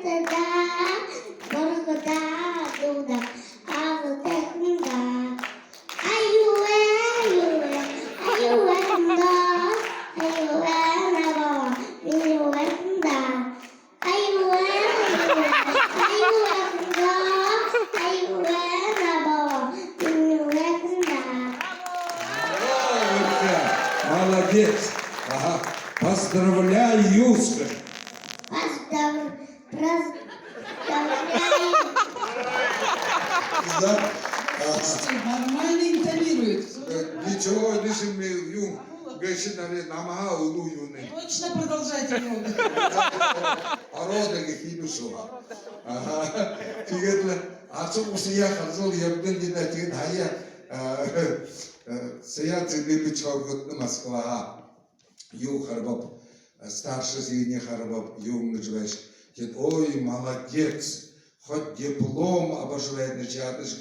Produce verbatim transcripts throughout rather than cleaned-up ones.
Даа, бурхадаа дуудаа, аба таханда. Аюуе, аюуе, аюуе таханда, аюуе набаа, минии таханда. Аюуе, аюуе, аюуе таханда, аюуе набаа, минии таханда. Молодец. Ага. Поздравляю, скажи. Поздравляю. Раз-, раз-, да? Слушайте, нормально интонирует. Э, ничего, не шуми, ю, гэшэ нари намаа улуу юунэ. Точно продолжайте, Володя. Ородо гэхэ юм шуу. Ага. Тиигээд лэ, ачаа уушаа харжал ябадаг даа, тиигээд хаяа, э, э, сая цыдыбы чорготно Москва. Юу харабаб, старший сыень харабаб, юун гэжэ байжа. Тиигээд, ой, молодец, хоть диплом абажа байна, жадаш.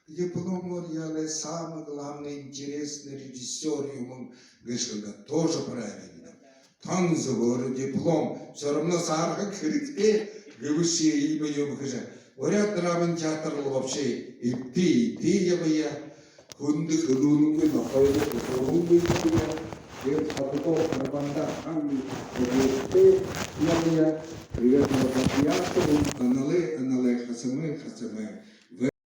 Дипломоор яалай, самый главный, интересный режиссёр юм гэжэ хэлэнэ. Тоже правильно. Тон зүбөөр диплом, всё равно саарһан хэрэгтэй гэбэшье иимэ юм гэжэ. Буряад драмын театр лэ вообще эбтэй, эбтэй ябая. Хүндэ хэлүүлэнгүй, нохойдо хэлүүлэнгүй ябая. Тиигээд хатуу харбанда ханги хүндэ ябая. Тиигээд нохойдо яаха юм, аналай, аналай, хасамай, хасамай.